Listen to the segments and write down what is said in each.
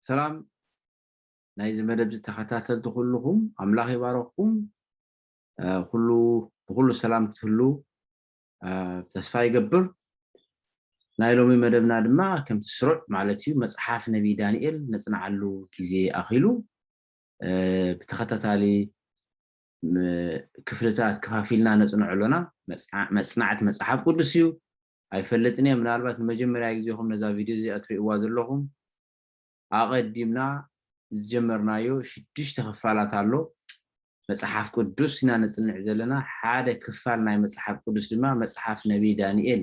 ሰላም ናይዚ መደብ ዝተኸታተልቲ ኩልኹም ኣምላኽ ይባረኽኩም። ኩሉ ብኩሉ ሰላም ክትህሉ ተስፋ ይገብር። ናይ ሎሚ መደብና ድማ ከምቲ ስሩዕ ማለት እዩ መፅሓፍ ነቢይ ዳንኤል ነፅንዓሉ ግዜ ኣኺሉ ብተኸታታሊ ክፍልታት ከፋፊልና ነፅንዖ ኣሎና። መፅናዕቲ መፅሓፍ ቅዱስ እዩ። ኣይፈልጥን እየ፣ ምናልባት ንመጀመርያ ግዜኹም ነዛ ቪድዮ እዚኣ ትርእይዋ ዘለኹም። ኣቐዲምና ዝጀመርናዮ ሽዱሽተ ክፋላት ኣሎ። መፅሓፍ ቅዱስ ኢና ነፅንዕ ዘለና። ሓደ ክፋል ናይ መፅሓፍ ቅዱስ ድማ መፅሓፍ ነቢይ ዳንኤል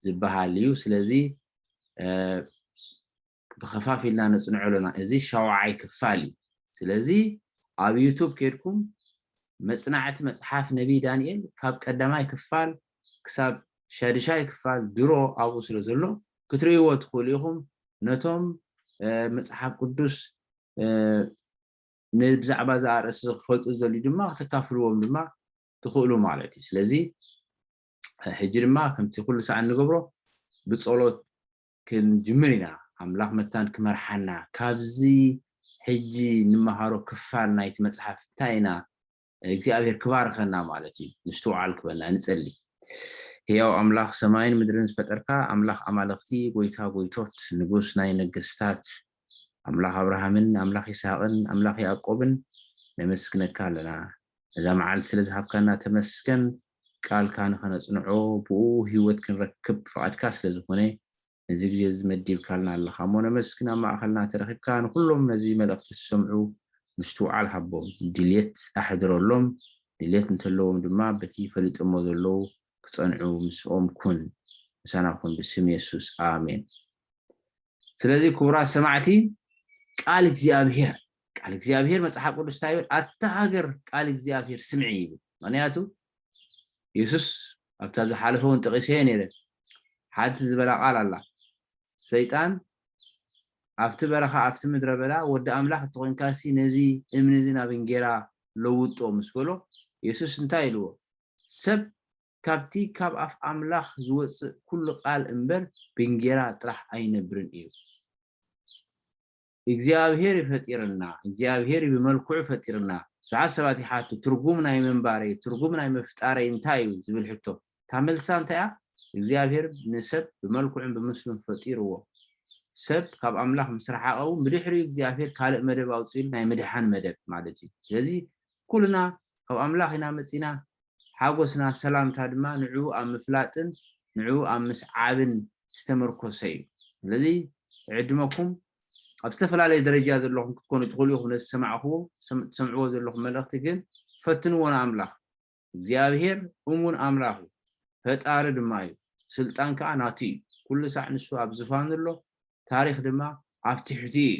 ዝበሃል እዩ። ስለዚ ብኸፋፊልና ነፅንዖ ኣለና። እዚ ሻውዓይ ክፋል እዩ። ስለዚ ኣብ ዩቱብ ከድኩም መፅናዕቲ መፅሓፍ ነቢይ ዳንኤል ካብ ቀዳማይ ክፋል ክሳብ ሻድሻይ ክፋል ድሮ ኣብኡ ስለ ዘሎ ክትርእይዎ ትኽእሉ ኢኹም። ነቶም መፅሓፍ ቅዱስ ብዛዕባ እዚ ኣርእስቲ ክፈልጡ ዝደልዩ ድማ ክተካፍልዎም ድማ ትኽእሉ ማለት እዩ። ስለዚ ሕጂ ድማ ከምቲ ኩሉ ሰዓት ንገብሮ ብፀሎት ክንጅምር ኢና። ኣምላኽ መታን ክመርሓና ካብዚ ሕጂ ንመሃሮ ክፋል ናይቲ መፅሓፍ እንታይ ኢና እግዚኣብሔር ክባርኸና ማለት እዩ። ምስትውዓል ክበና ንጸሊ። ህያው ኣምላኽ ሰማይን ምድርን ዝፈጠርካ ኣምላኽ ኣማልኽቲ፣ ጎይታ ጎይቶት፣ ንጉስ ናይ ነገስታት፣ ኣምላኽ ኣብርሃምን ኣምላኽ ይስሐቅን ኣምላኽ ያዕቆብን ነመስግነካ ኣለና። ነዛ መዓልቲ ስለ ዝሃብካና ተመስገን። ቃልካ ንኸነጽንዖ ብኡ ህይወት ክንረክብ ፍቓድካ ስለ ዝኾነ ነዚ ግዜ እዚ መዲብካልና ኣለኻ እሞ ነመስግን። ኣብ ማእኸልና ተረኺብካ ንኹሎም ነዚ መልእኽቲ ዝሰምዑ ምስትውዓል ሃቦም፣ ድልየት ኣሕድረሎም። ድልየት እንተለዎም ድማ በቲ ፈሊጦሞ ዘለዉ ክጸንዑ ምስኦም ኩን። ምሳና ኩን ብስም የሱስ ኣሜን። ስለዚ ክቡራት ሰማዕቲ ቃል እግዚኣብሔር ቃል እግዚኣብሔር መጽሓፍ ቅዱስ እንታይ ይብል? ኣታ ሃገር ቃል እግዚኣብሔር ስምዒ ይብል። ምክንያቱ የሱስ ኣብታ ዝሓለፈ እውን ጠቂሰዮ ነይረ። ሓንቲ ዝበላ ቃል ኣላ። ሰይጣን ኣብቲ በረኻ ኣብቲ ምድረ በዳ ወዲ ኣምላኽ እንተኮንካሲ ነዚ እምኒ እዚ ናብ እንጌራ ለውጦ ምስ በሎ የሱስ እንታይ ኢልዎ? ሰብ ካብቲ ካብ ኣፍ ኣምላኽ ዝወፅእ ኩሉ ቃል እምበር ብእንጌራ ጥራሕ ኣይነብርን እዩ። እግዚኣብሔር እዩ ፈጢርና፣ እግዚኣብሔር እዩ ብመልክዑ ፈጢርና። ብዙሓት ሰባት ይሓቱ፣ ትርጉም ናይ ምንባረይ፣ ትርጉም ናይ ምፍጣረይ እንታይ እዩ ዝብል ሕቶ። እታ መልሳ እንታይ እያ? እግዚኣብሔር ንሰብ ብመልክዑን ብምስሉን ፈጢርዎ። ሰብ ካብ ኣምላኽ ምስ ረሓቐ እውን ብድሕሪኡ እግዚኣብሔር ካልእ መደብ ኣውፅኢሉ ናይ ምድሓን መደብ ማለት እዩ። ስለዚ ኩልና ካብ ኣምላኽ ኢና መፂና፣ ሓጎስና ሰላምታ ድማ ንዕኡ ኣብ ምፍላጥን ንዕኡ ኣብ ምስዓብን ዝተመርኮሰ እዩ። ስለዚ እዕድመኩም ኣብ ዝተፈላለየ ደረጃ ዘለኹም ክትኮኑ ትኽእሉ ኢኹም። ነዚ ዝሰማዕኹዎ ትሰምዕዎ ዘለኹም መልእኽቲ ግን ፈትንዎ ንኣምላኽ። እግዚኣብሄር እሙን ኣምላኽ እዩ፣ ፈጣሪ ድማ እዩ። ስልጣን ከኣ ናቱ እዩ። ኩሉ ሳዕ ንሱ ኣብ ዝፋኑ ኣሎ፣ ታሪኽ ድማ ኣብ ትሕቲ እዩ።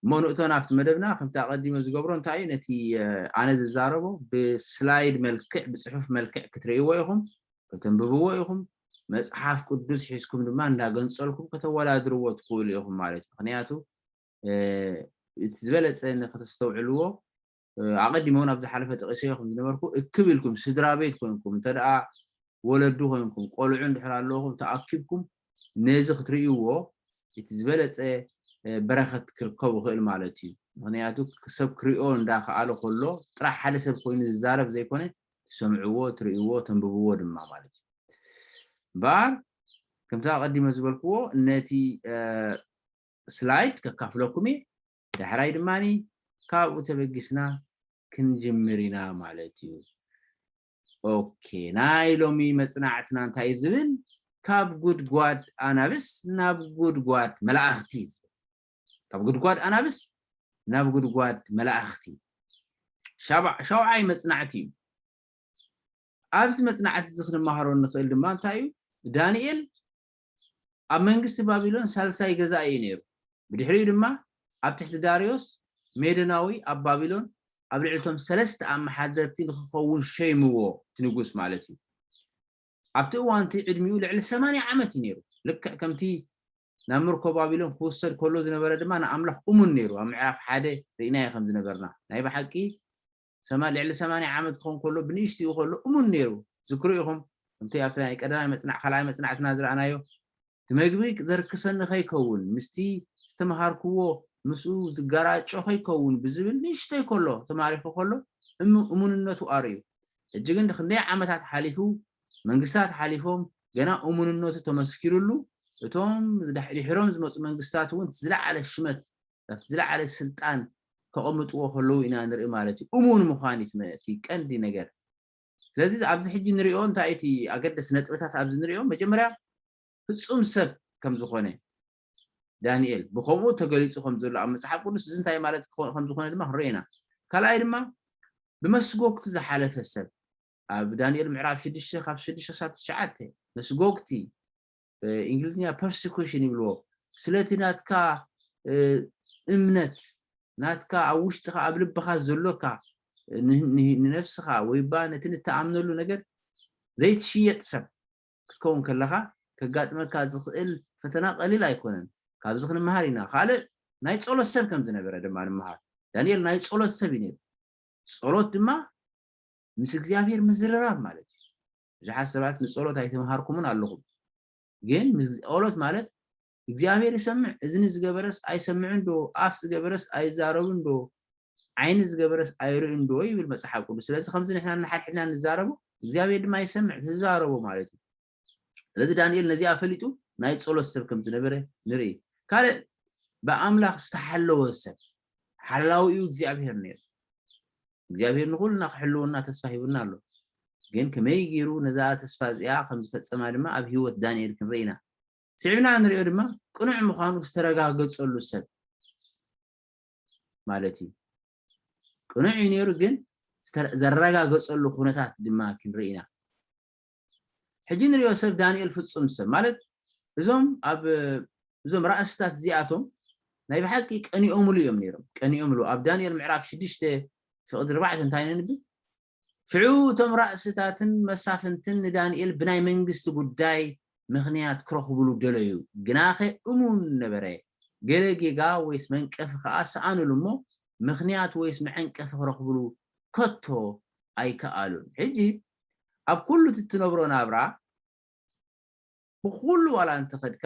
እሞ ንእቶ ናብቲ መደብና ከምቲ ኣቐዲመ ዝገብሮ እንታይ እዩ ነቲ ኣነ ዝዛረቦ ብስላይድ መልክዕ ብፅሑፍ መልክዕ ክትርእይዎ ኢኹም፣ ከተንብብዎ ኢኹም። መፅሓፍ ቅዱስ ሒዝኩም ድማ እንዳገንፀልኩም ከተወዳድርዎ ትኽእሉ ኢኹም ማለት እዩ። ምክንያቱ እቲ ዝበለፀ ንክተስተውዕልዎ ኣቐዲመ እውን ኣብ ዝሓለፈ ጠቂሰዮ ከም ዝነበርኩ እክብ ኢልኩም ስድራ ቤት ኮንኩም እንተ ደኣ ወለዱ ኮይንኩም ቆልዑ እንድሕር ኣለኹም ተኣኪብኩም ነዚ ክትርእይዎ እቲ ዝበለፀ በረኸት ክርከቡ ይኽእል ማለት እዩ። ምክንያቱ ሰብ ክሪኦ እንዳኸኣለ ከሎ ጥራሕ ሓደ ሰብ ኮይኑ ዝዛረብ ዘይኮነ ትሰምዕዎ፣ ትርእይዎ፣ ተንብብዎ ድማ ማለት እዩ። እምበኣር ከምቲ ኣቐዲመ ዝበልክዎ ነቲ ስላይድ ከካፍለኩም እየ። ዳሕራይ ድማ ካብኡ ተበጊስና ክንጅምር ኢና ማለት እዩ። ኦኬ፣ ናይ ሎሚ መፅናዕትና እንታይ ዝብል? ካብ ጉድጓድ ኣናብስ ናብ ጉድጓድ መላእኽቲ ዝብል። ካብ ጉድጓድ ኣናብስ ናብ ጉድጓድ መላእኽቲ። ሻውዓይ መፅናዕቲ እዩ። ኣብዚ መፅናዕቲ እዚ ክንመሃሮ እንኽእል ድማ እንታይ እዩ? ዳንኤል ኣብ መንግስቲ ባቢሎን ሳልሳይ ገዛኢ እዩ ነይሩ። ብድሕሪኡ ድማ ኣብ ትሕቲ ዳርዮስ ሜዶናዊ ኣብ ባቢሎን ኣብ ልዕሊ እቶም ሰለስተ ኣመሓደርቲ ንክኸውን ሸይምዎ፣ እቲ ንጉስ ማለት እዩ። ኣብቲ እዋንቲ ዕድሚኡ ልዕሊ ሰማንያ ዓመት እዩ ነይሩ። ልክዕ ከምቲ ናብ ምርኮ ባቢሎን ክውሰድ ከሎ ዝነበረ ድማ ንኣምላኽ እሙን ነይሩ። ኣብ ምዕራፍ ሓደ ርኢናዮ ከም ዝነበርና ናይ ብሓቂ ሰማ ልዕሊ ሰማንያ ዓመት ክኸውን ከሎ ብንእሽትኡ ከሎ እሙን ነይሩ። ዝክሩ ኢኹም ከምቲ ኣብቲ ናይ ቀዳማይ መፅናዕ ካልኣይ መፅናዕትና ዝረኣናዮ መግቢ ዘርክሰኒ ከይከውን፣ ምስቲ ዝተምሃርክዎ ምስኡ ዝገራጮ ከይከውን ብዝብል ንእሽተይ ከሎ ተማሪኹ ከሎ እሙ-፣ እሙንነቱ ኣርእዩ። ሕጂ ግን ክንደይ ዓመታት ሓሊፉ፣ መንግስታት ሓሊፎም፣ ገና እሙንነቱ ተመስኪሩሉ፣ እቶም ድሕ-፣ ድሒሮም ዝመፁ መንግስታት እውን ዝለዓለ ሽመት፣ ዝለዓለ ስልጣን ከቐምጥዎ ከለዉ ኢና ንርኢ ማለት እዩ። እሙን ምዃን እዩ እቲ መ-፣ እቲ ቀንዲ ነገር። ስለዚ ኣብዚ ሕጂ ንሪኦ እንታይ እቲ ኣገደሲ ነጥብታት ኣብዚ ንሪኦ፣ መጀመርያ ፍጹም ሰብ ከም ዝኾነ ዳንኤል ብኸምኡ ተገሊጹ ከም ዘሎ ኣብ መጽሓፍ ቅዱስ፣ እዚ እንታይ ማለት ክኾ-፣ ከም ዝኾነ ድማ ክንርኢ ኢና። ካልኣይ ድማ ብመስጎግቲ ዝሓለፈ ሰብ፣ ኣብ ዳንኤል ምዕራፍ ሽዱሽተ ካብ ሽዱሽተ ክሳብ ትሽዓተ መስጎግቲ፣ ብእንግሊዝኛ ፐርሲኩሽን ይብልዎ፣ ስለቲ ናትካ፣ እ፣ እምነት፣ ናትካ ኣብ ውሽጥኻ ኣብ ልብኻ ዘሎካ ን-፣ ን-፣ ንነፍስኻ ወይ ባ ነቲ ንተኣምነሉ ነገር ዘይትሽየጥ ሰብ ክትከውን ከለኻ ከጋጥመካ ዝኽእል ፈተና ቀሊል ኣይኮነን። ካብዚ ክንመሃር ኢና። ካልእ ናይ ጸሎት ሰብ ከም ዝነበረ ድማ ንምሃር። ዳንኤል ናይ ጸሎት ሰብ እዩ ነይሩ። ጸሎት ድማ ምስ እግዚኣብሔር ምዝርራብ ማለት እዩ። ብዙሓት ሰባት ንጸሎት ኣይተምሃርኩምን ኣለኹም። ግን ምስ ጸሎት ማለት እግዚኣብሔር ይሰምዕ፣ እዝኒ ዝገበረስ ኣይሰምዕን ዶ፣ ኣፍ ዝገበረስ ኣይዛረብን ዶ፣ ዓይኒ ዝገበረስ ኣይርእን ዶ ይብል መጽሓፍ ቅዱስ። ስለዚ ከምዚ ንሕና ንሓድሕድና ንዛረቦ፣ እግዚኣብሔር ድማ ይሰምዕ፣ ትዛረቦ ማለት እዩ። ስለዚ ዳንኤል ነዚኣ ፈሊጡ ናይ ጸሎት ሰብ ከም ዝነበረ ንርኢ። ካልእ ብኣምላኽ ዝተሓለወ ሰብ፣ ሓላዊኡ እግዚኣብሔር ነይሩ። እግዚኣብሔር ንኹልና ክሕልወና ተስፋ ሂቡና ኣሎ። ግን ከመይ ገይሩ ነዛ ተስፋ እዚኣ ከም ዝፈጸማ ድማ ኣብ ህይወት ዳንኤል ክንርኢ ኢና። ስዒብና ንሪኦ ድማ ቅኑዕ ምዃኑ ዝተረጋገጸሉ ሰብ ማለት እዩ። ቅኑዕ እዩ ነይሩ፣ ግን ዝተረ-፣ ዘረጋገጸሉ ኩነታት ድማ ክንርኢ ኢና። ሕጂ ንሪኦ ሰብ ዳንኤል ፍጹም ሰብ ማለት እዞም ኣብ፣ እዞም ራእስታት እዚኣቶም ናይ ብሓቂ ቀኒኦምሉ እዮም ነይሮም። ቀኒኦምሉ። ኣብ ዳንኤል ምዕራፍ ሽዱሽተ ፍቕዲ ኣርባዕተ እንታይ ነንብብ? ሽዑ እቶም ራእስታትን መሳፍንትን ንዳንኤል ብናይ መንግስቲ ጉዳይ ምኽንያት ክረኽብሉ ደለዩ። ግናኸ እሙን ነበረ። ገለ ጌጋ ወይስ መንቀፊ ኸኣ ሰኣኑሉ እሞ፣ ምኽንያት ወይስ መዐንቀፊ ክረኽብሉ ከቶ ኣይከኣሉን። ሕጂ ኣብ ኩሉ እቲ እትነብሮ ናብራ፣ ብኹሉ ዋላ እንተኸድካ፣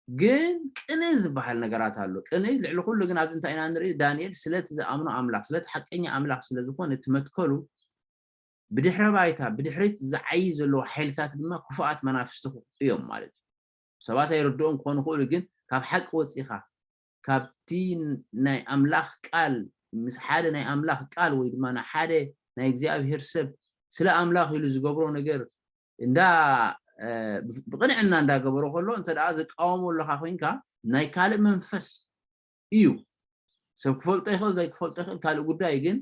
ግን ቅንኢ ዝበሃል ነገራት ኣሎ። ቅንኢ ልዕሊ ኩሉ ግን ኣብዚ እንታይ ኢና ንርኢ? ዳንኤል ስለቲ ዝኣምኖ ኣምላኽ፣ ስለቲ ሓቀኛ ኣምላኽ ስለ ዝኾነ፣ እቲ መትከሉ ብድሕረ ባይታ፣ ብድሕሪት ዝዓዪ ዘለዉ ሓይልታት ድማ ክፉኣት መናፍስቲ እዮም ማለት እዩ። ሰባት ኣይርድኦም ክኾኑ ይኽእሉ፣ ግን ካብ ሓቂ ወጺኻ፣ ካብቲ ናይ ኣምላኽ ቃል፣ ምስ ሓደ ናይ ኣምላኽ ቃል ወይ ድማ ንሓደ ናይ እግዚኣብሄር ሰብ ስለ ኣምላኽ ኢሉ ዝገብሮ ነገር እንዳ፣ እ፣ ብቕንዕና እንዳገበሮ ከሎ፣ እንተ ደኣ ዝቃወሞ ኣለኻ ኮይንካ፣ ናይ ካልእ መንፈስ እዩ። ሰብ ክፈልጦ ይኽእል፣ ዘይክፈልጦ ይኽእል፣ ካልእ ጉዳይ። ግን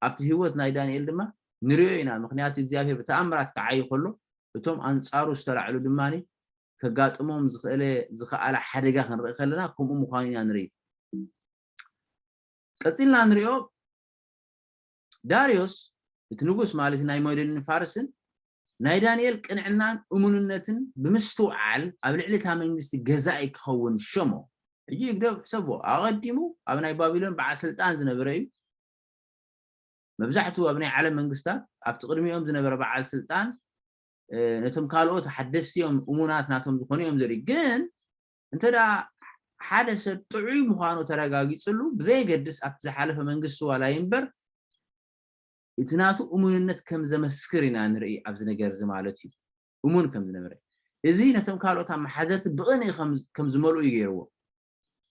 ኣብቲ ህይወት ናይ ዳንኤል ድማ ንሪኦ ኢና። ምኽንያቱ እግዚኣብሄር ብተኣምራት ክዓዪ ከሎ፣ እቶም ኣንጻሩ ዝተላዕሉ ድማ ከጋጥሞም ዝኽእለ-፣ ዝኸኣለ ሓደጋ ክንርኢ ከለና ከምኡ ምዃኑ ኢና ንርኢ። ቀጺልና ንሪኦ፣ ዳርዮስ እቲ ንጉስ ማለት ናይ ሜዶንን ፋርስን ናይ ዳንኤል ቅንዕናን እሙንነትን ብምስትውዓል ኣብ ልዕሊ እታ መንግስቲ ገዛኢ ክኸውን ሸሞ። ሕጂ ግደፍ፣ ሕሰቦ፣ ኣቐዲሙ ኣብ ናይ ባቢሎን በዓል ስልጣን ዝነበረ እዩ። መብዛሕትኡ ኣብ ናይ ዓለም መንግስታት ኣብቲ ቅድሚኦም ዝነበረ በዓል ስልጣን፣ እ፣ ነቶም ካልኦት ሓደስቲ እዮም፣ እሙናት ናቶም ዝኾኑ እዮም ዘርኢ። ግን እንተ ደኣ ሓደ ሰብ ጥዑይ ምዃኑ ተረጋጊጽሉ፣ ብዘየገድስ ኣብቲ ዝሓለፈ መንግስቲ ዋላ ይንበር፣ እቲ ናቱ እሙንነት ከም ዘመስክር ኢና ንርኢ ኣብዚ ነገር እዚ ማለት እዩ። እሙን ከም ዝነበረ። እዚ ነቶም ካልኦት ኣመሓደርቲ ብቕንኢ ከም፣ ከም ዝመልኡ እዩ ገይርዎ።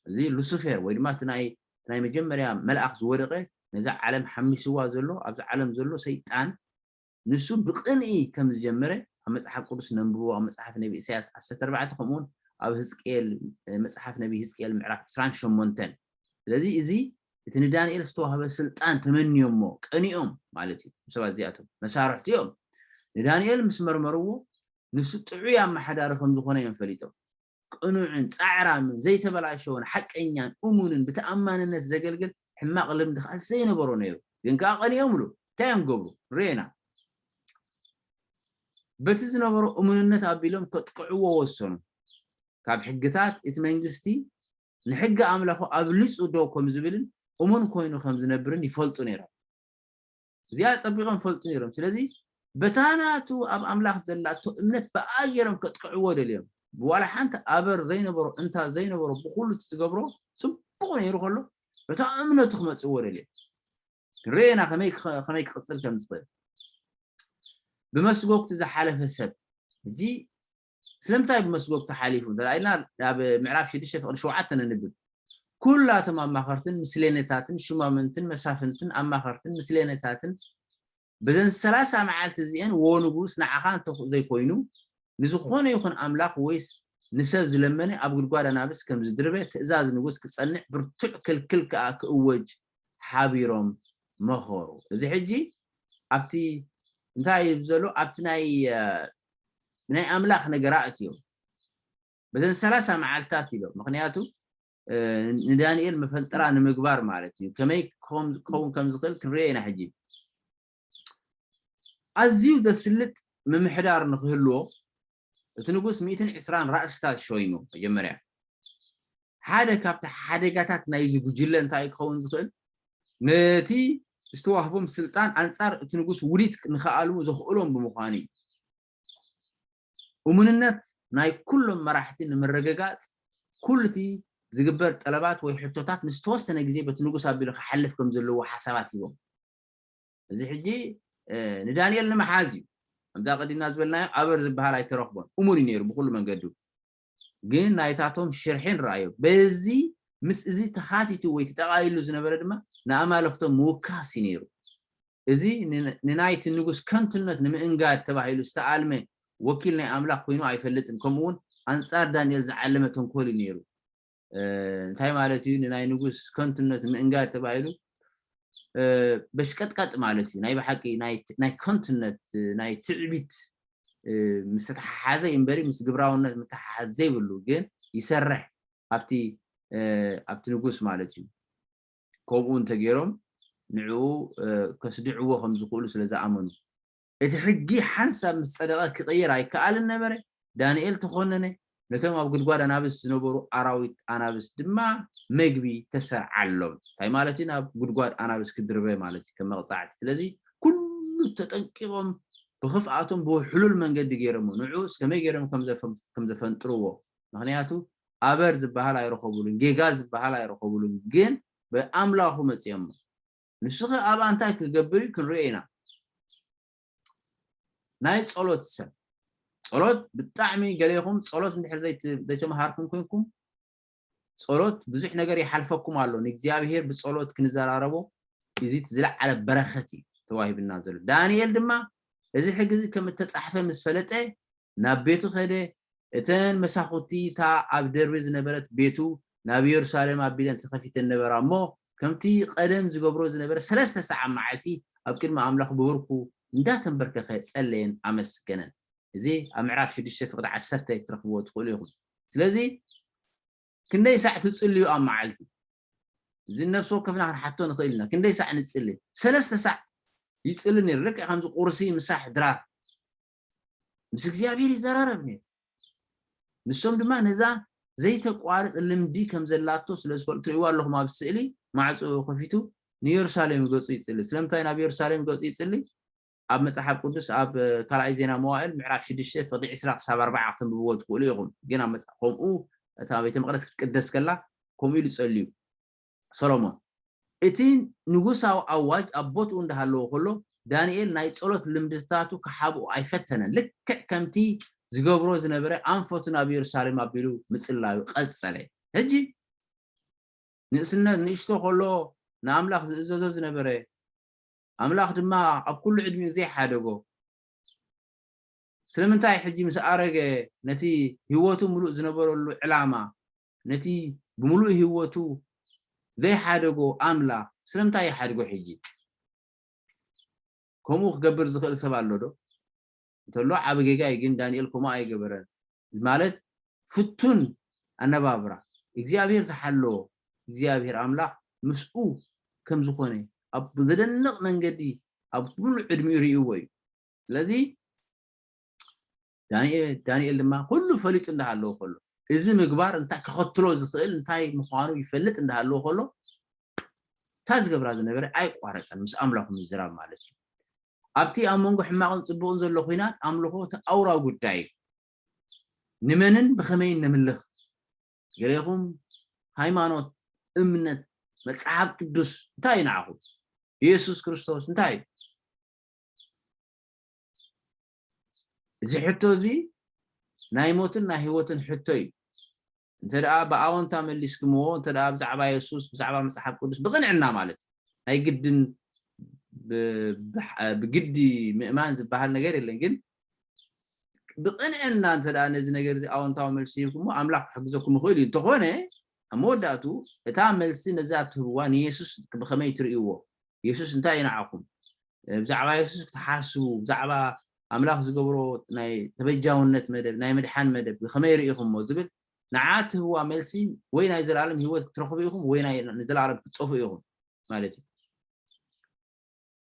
እዚ ሉሲፌር ወይ ድማ እቲ ናይ፣ እቲ ናይ መጀመርያ መልኣኽ ዝወደቐ፣ ነዛ ዓለም ሓሚስዋ ዘሎ፣ ኣብዚ ዓለም ዘሎ ሰይጣን፣ ንሱ ብቕንኢ ከም ዝጀመረ ኣብ መጽሓፍ ቅዱስ ነንብቦ፣ ኣብ መጽሓፍ ነቢ ኢሳያስ ዓሰርተ ኣርባዕተ፣ ከምኡውን ኣብ ህዝቅኤል፣ መጽሓፍ ነቢ ህዝቅኤል ምዕራፍ ዕስራን ሸሞንተን። ስለዚ እዚ እቲ ንዳንኤል ዝተዋህበ ስልጣን ተመንዮሞ፣ ቀኒኦም ማለት እዩ። እቶም ሰባት እዚኣቶም መሳርሕቲ እዮም። ንዳንኤል ምስ መርመርዎ፣ ንሱ ጥዑይ ኣመሓዳሪ ከም ዝኾነ እዮም ፈሊጦም። ቅኑዕን ጻዕራምን ዘይተበላሸወን ሓቀኛን እሙንን ብተኣማንነት ዘገልግል ሕማቕ ልምዲ ከኣ ዘይነበሮ ነይሩ። ግን ከኣ ቀኒኦምሉ። እንታይ እዮም ገብሩ? ርኤና። በቲ ዝነበሮ እሙንነት ኣቢሎም ከጥቅዕዎ ወሰኑ። ካብ ሕግታት እቲ መንግስቲ ንሕጊ ኣምላኹ ኣብሊጹ ደው ከም ዝብልን እሙን ኮይኑ ከም ዝነብርን ይፈልጡ ነይሮም። እዚኣ ጸቢቖም ይፈልጡ ነይሮም። ስለዚ በታ ናቱ ኣብ ኣምላኽ ዘላቶ እምነት ብኣ ገይሮም ከጥቅዕዎ ደልዮም። ዋላ ሓንቲ ኣበር ዘይነበሮ፣ እንታ ዘይነበሮ፣ ብኩሉ እቲ ዝገብሮ ጽቡቕ ነይሩ ከሎ፣ በታ እምነቱ ክመጽእዎ ደልየ። ክንርእዮ ኢና ከመይ ክኸ-፣ ከመይ ክቕጽል ከም ዝኽእል። ብመስጎግቲ ዝሓለፈ ሰብ፣ ሕጂ ስለምንታይ ብመስጎግቲ ሓሊፉ እንተ ኢልና፣ ኣብ ምዕራፍ ሽዱሽተ ፍቕዲ ሸውዓተ ነንብብ። ኩላቶም ኣማኸርትን ምስሌነታትን ሹማምንትን መሳፍንትን ኣማኸርትን ምስሌነታትን በዘን ሰላሳ መዓልቲ እዚኤን፣ ወ ንጉስ፣ ንዓኻ እንተ ዘይኮይኑ ንዝኾነ ይኹን ኣምላኽ ወይስ ንሰብ ዝለመነ ኣብ ጉድጓድ ኣናብስ ከም ዝድርበ ትእዛዝ ንጉስ ክጸንዕ ብርቱዕ ክልክል ከኣ ክእወጅ ሓቢሮም መኸሩ። እዚ ሕጂ ኣብቲ እንታይ እዩ ዘሎ? ኣብቲ ናይ፣ እ፣ ናይ ኣምላኽ ነገር ኣእትዮም። በዘን ሰላሳ መዓልታት ኢሎም። ምኽንያቱ፣ እ፣ ንዳንኤል መፈንጠራ ንምግባር ማለት እዩ። ከመይ ክኸውን፣ ክኸውን ከም ዝኽእል ክንርእዮ ኢና ሕጂ። ኣዝዩ ዘስልጥ ምምሕዳር ንኽህልዎ እቲ ንጉስ ሚእትን ዕስራን ራእስታት ሾይሙ። መጀመርያ ሓደ ካብቲ ሓደጋታት ናይዚ ጉጅለ እንታይ ክኸውን ዝኽእል? ነቲ ዝተዋህቦም ስልጣን ኣንጻር እቲ ንጉስ ውዲት ንኽኣልሙ ዘኽእሎም ብምዃኑ እዩ። እሙንነት ናይ ኩሎም መራሕቲ ንምርግጋጽ ኩሉ እቲ ዝግበር ጠለባት ወይ ሕቶታት ንዝተወሰነ ግዜ በቲ ንጉስ ኣቢሉ ክሓልፍ ከም ዘለዎ ሓሳባት ሂቦም። እዚ ሕጂ፣ እ፣ ንዳንኤል ንምሓዝ እዩ። ከምዛ ቀዲምና ዝበልናዮ ኣበር ዝበሃል ኣይተረኽቦን። እሙን እዩ ነይሩ ብኩሉ መንገዱ። ግን ናይታቶም ሽርሒ ንረኣዮ። በዚ ምስ እዚ ተኻቲቱ ወይ ተጠቓሊሉ ዝነበረ ድማ ንኣማልኽቶም ምውካስ እዩ ነይሩ። እዚ ን-፣ ንናይቲ ንጉስ ከንቱነት ንምእንጋድ ተባሂሉ ዝተኣልመ ወኪል ናይ ኣምላኽ ኮይኑ ኣይፈልጥን። ከምኡ እውን ኣንጻር ዳንኤል ዝዓለመ ተንኮል እዩ ነይሩ። እ፣ እንታይ ማለት እዩ? ንናይ ንጉስ ከንቱነት ምእንጋድ ተባሂሉ፣ እ፣ በሽቀጥቀጥ ማለት እዩ። ናይ ብሓቂ ናይ፣ ናይ ከንቱነት፣ ናይ ትዕቢት፣ እ፣ ምስ ተተሓሓዘ እምበሪ ምስ ግብራውነት ምተሓሓዝ ዘይብሉ ግን ይሰርሕ ኣብቲ፣ እ፣ ኣብቲ ንጉስ ማለት እዩ። ከምኡ እንተገይሮም ንዕኡ፣ እ፣ ከስድዕዎ ከም ዝኽእሉ ስለ ዝኣመኑ። እቲ ሕጊ ሓንሳብ ምስ ጸደቐ ክቕየር ኣይከኣልን ነበረ። ዳንኤል ተኾነነ፣ ነቶም ኣብ ጉድጓድ ኣናብስ ዝነበሩ ኣራዊት ኣናብስ ድማ መግቢ ተሰርዓሎም። እንታይ ማለት እዩ? ናብ ጉድጓድ ኣናብስ ክድርበ ማለት እዩ፣ ከም መቕጻዕቲ። ስለዚ ኩሉ ተጠንቂቖም ብኽፍኣቶም ብሕሉል መንገዲ ገይሮሞ። ንዕኡስ ከመይ ገይሮም ከም ዘፈ-፣ ከም ዘፈንጥርዎ። ምኽንያቱ ኣበር ዝበሃል ኣይረኸቡሉን፣ ጌጋ ዝበሃል ኣይረኸቡሉን፣ ግን ብኣምላኹ መጺኦሞ። ንሱ ኸ ኣብኣ እንታይ ክገብር እዩ? ክንሪኦ ኢና። ናይ ጸሎት ሰብ። ጸሎት ብጣዕሚ ገሌኹም ጸሎት እንድሕር ዘይት-፣ ዘይተምሃርኩም ኮንኩም፣ ጸሎት ብዙሕ ነገር ይሓልፈኩም ኣሎ። ንእግዚኣብሔር ብጸሎት ክንዘራረቦ እዚ እቲ ዝለዓለ በረኸት እዩ ተዋሂብና ዘሎ። ዳንኤል ድማ እዚ ሕጊ እዚ ከም እተጻሕፈ ምስ ፈለጠ ናብ ቤቱ ኸደ። እተን መሳኹቲ እታ ኣብ ደርቢ ዝነበረት ቤቱ ናብ የሩሳሌም ኣቢለን ተኸፊተን ነበራ እሞ፣ ከምቲ ቀደም ዝገብሮ ዝነበረ ሰለስተ ሰዓት መዓልቲ ኣብ ቅድሚ ኣምላኽ ብብርኩ እንዳተንበርከኸ ጸለየን ኣመስገነን። እዚ ኣብ ምዕራፍ ሽዱሽተ ፍቕዲ ዓሰርተ ክትረኽብዎ ትኽእሉ ኢኹም። ስለዚ ክንደይ ሳዕ ትጽልዩ ኣብ መዓልቲ? እዚ ነፍሲ ወከፍና ክንሓቶ ንኽእል ኢና። ክንደይ ሳዕ ንጽሊ? ሰለስተ ሳዕ ይጽሊ ነይሩ። ልክዕ ከምዚ ቁርሲ፣ ምሳሕ፣ ድራር ምስ እግዚኣብሔር ይዘራረብ ነይሩ። ንሶም ድማ ነዛ ዘይተቋርጥ ልምዲ ከም ዘላቶ ስለ ዝፈልጡ፣ ትርእይዎ ኣለኹም ኣብ ስእሊ ማዕጾ ከፊቱ ንየሩሳሌም ገጹ ይጽሊ። ስለምንታይ ናብ የሩሳሌም ገጹ ይጽሊ? ኣብ መጽሓፍ ቅዱስ ኣብ ካልኣይ ዜና መዋእል ምዕራፍ ሽዱሽተ ፍቕዲ ዕስራ ክሳብ ኣርባዓ ክተንብብዎ ትኽእሉ ኢኹም። ግን ኣብ መጽ-፣ ከምኡ እታ ቤተ መቕደስ ክትቅደስ ከላ ከምኡ ኢሉ ጸልዩ ሰሎሞን። እቲ ንጉሳዊ ኣዋጅ ኣብ ቦትኡ እንዳሃለወ ከሎ ዳንኤል ናይ ጸሎት ልምድታቱ ክሓብኦ ኣይፈተነን። ልክዕ ከምቲ ዝገብሮ ዝነበረ ኣንፈቱ ናብ የሩሳሌም ኣቢሉ ምጽላዩ ቀጸለ። ሕጂ ንእስነት ንእሽቶ ከሎ ንኣምላኽ ዝእዘዞ ዝነበረ፣ ኣምላኽ ድማ ኣብ ኩሉ ዕድሚኡ ዘይሓደጎ፣ ስለምንታይ ሕጂ ምስ ኣረገ ነቲ ህይወቱ ምሉእ ዝነበረሉ ዕላማ፣ ነቲ ብምሉእ ህይወቱ ዘይሓደጎ ኣምላኽ ስለምንታይ ይሓድጎ ሕጂ? ከምኡ ክገብር ዝኽእል ሰብ ኣሎ ዶ? እንተሎ ዓቢ ጌጋ እዩ፣ ግን ዳንኤል ከምኡ ኣይገበረን። ማለት ፍቱን ኣነባብራ እግዚኣብሔር ዝሓለዎ እግዚኣብሔር ኣምላኽ ምስኡ ከም ዝኾነ ኣብ ዘደንቕ መንገዲ ኣብ ሙሉእ ዕድሚኡ ርእይዎ እዩ። ስለዚ ዳንኤል፣ ዳንኤል ድማ ኩሉ ፈሊጡ እንዳሃለዎ ከሎ፣ እዚ ምግባር እንታይ ከኸትሎ ዝኽእል እንታይ ምዃኑ ይፈልጥ እንዳሃለዎ ከሎ፣ እታ ዝገብራ ዝነበረ ኣይቋረጸን፣ ምስ ኣምላኹ ምዝራብ ማለት እዩ። ኣብቲ ኣብ መንጎ ሕማቕን ጽቡቕን ዘሎ ኹናት ኣምልኾ እቲ ኣውራ ጉዳይ እዩ። ንመንን ብኸመይን ነምልኽ? ገሌኹም ሃይማኖት፣ እምነት፣ መጽሓፍ ቅዱስ እንታይ እዩ ንዓኹም? ኢየሱስ ክርስቶስ እንታይ እዩ? እዚ ሕቶ እዚ ናይ ሞትን ናይ ህይወትን ሕቶ እዩ። እንተ ደኣ ብኣወንታ መሊስክምዎ፣ እንተ ደኣ ብዛዕባ የሱስ፣ ብዛዕባ መጽሓፍ ቅዱስ ብቕንዕና ማለት እዩ። ናይ ግድን ብ-፣ ብሕ-፣ ብግዲ ምእማን ዝበሃል ነገር የለን፣ ግን ብቕንዕና እንተ ደኣ ነዚ ነገር እዚ ኣወንታዊ መልሲ ሂብኩሞ፣ ኣምላኽ ክሕግዘኩም ይኽእል እዩ። እንተኾነ፣ ኣብ መወዳእቱ እታ መልሲ ነዛ እትህብዋ ንየሱስ ብኸመይ ትርእይዎ? የሱስ እንታይ እዩ ንዓኹም? ብዛዕባ የሱስ ክትሓስቡ፣ ብዛዕባ ኣምላኽ ዝገብሮ ናይ ተበጃውነት መደብ፣ ናይ ምድሓን መደብ ብኸመይ ርኢኹሞ ዝብል ንዓ እትህብዋ መልሲ ወይ ናይ ዘላለም ህይወት ክትረኽቡ ኢኹም ወይ ናይ ንዘላለም ክትጠፍኡ ኢኹም ማለት እዩ።